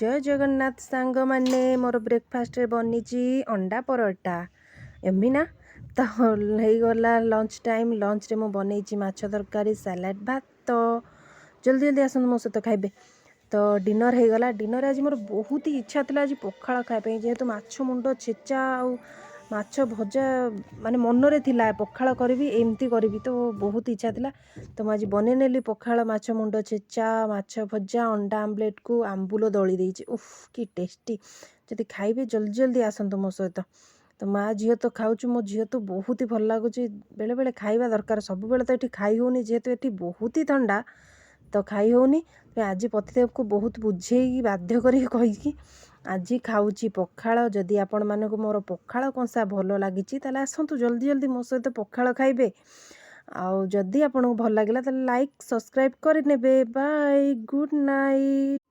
ଜୟ ଜଗନ୍ନାଥ ସାଙ୍ଗମାନେ। ମୋର ବ୍ରେକଫାଷ୍ଟରେ ବନିଛି ଅଣ୍ଡା ପରଟା, ୟମି ନା? ତ ହେଇଗଲା ଲଞ୍ଚ ଟାଇମ୍। ଲଞ୍ଚରେ ମୁଁ ବନେଇଛି ମାଛ ତରକାରୀ, ସାଲାଡ଼, ଭାତ। ଜଲ୍ଦି ଜଲ୍ଦି ଆସନ୍ତୁ, ମୋ ସହିତ ଖାଇବେ। ତ ଡିନର୍ ହେଇଗଲା। ଡିନର୍ ଆଜି ମୋର ବହୁତ ହି ଇଚ୍ଛା ଥିଲା ଆଜି ପଖାଳ ଖାଇବା ପାଇଁ, ଯେହେତୁ ମାଛ ମୁଣ୍ଡ ଛେଚା ଆଉ ମାଛ ଭଜା ମାନେ ମନରେ ଥିଲା ପଖାଳ କରିବି, ଏମିତି କରିବି, ତ ବହୁତ ଇଚ୍ଛା ଥିଲା। ତ ମୁଁ ଆଜି ବନେଇ ନେଲି ପଖାଳ, ମାଛ ମୁଣ୍ଡ ଛେଚା, ମାଛ ଭଜା, ଅଣ୍ଡା ଆମ୍ଲେଟ୍କୁ ଆମ୍ବୁଲ ଦଳି ଦେଇଛି। ଉଫ୍, କି ଟେଷ୍ଟି! ଯଦି ଖାଇବେ, ଜଲ୍ଦି ଜଲ୍ଦି ଆସନ୍ତୁ ମୋ ସହିତ। ତ ମା ଝିଅ ତ ଖାଉଛୁ। ମୋ ଝିଅ ତ ବହୁତ ହି ଭଲ ଲାଗୁଛି। ବେଳେବେଳେ ଖାଇବା ଦରକାର, ସବୁବେଳେ ତ ଏଠି ଖାଇ ହେଉନି, ଯେହେତୁ ଏଠି ବହୁତ ହି ଥଣ୍ଡା, ତ ଖାଇ ହେଉନି। ଆଜି ପତିଦେବକୁ ବହୁତ ବୁଝେଇକି, ବାଧ୍ୟ କରିକି, କହିକି ଆଜି ଖାଉଛି ପଖାଳ। ଯଦି ଆପଣମାନଙ୍କୁ ମୋର ପଖାଳ କଂସା ଭଲ ଲାଗିଛି, ତାହେଲେ ଆସନ୍ତୁ ଜଲ୍ଦି ଜଲ୍ଦି ମୋ ସହିତ ପଖାଳ ଖାଇବେ। ଆଉ ଯଦି ଆପଣଙ୍କୁ ଭଲ ଲାଗିଲା, ତାହେଲେ ଲାଇକ୍, ସବସ୍କ୍ରାଇବ୍ କରିନେବେ। Bye, good night.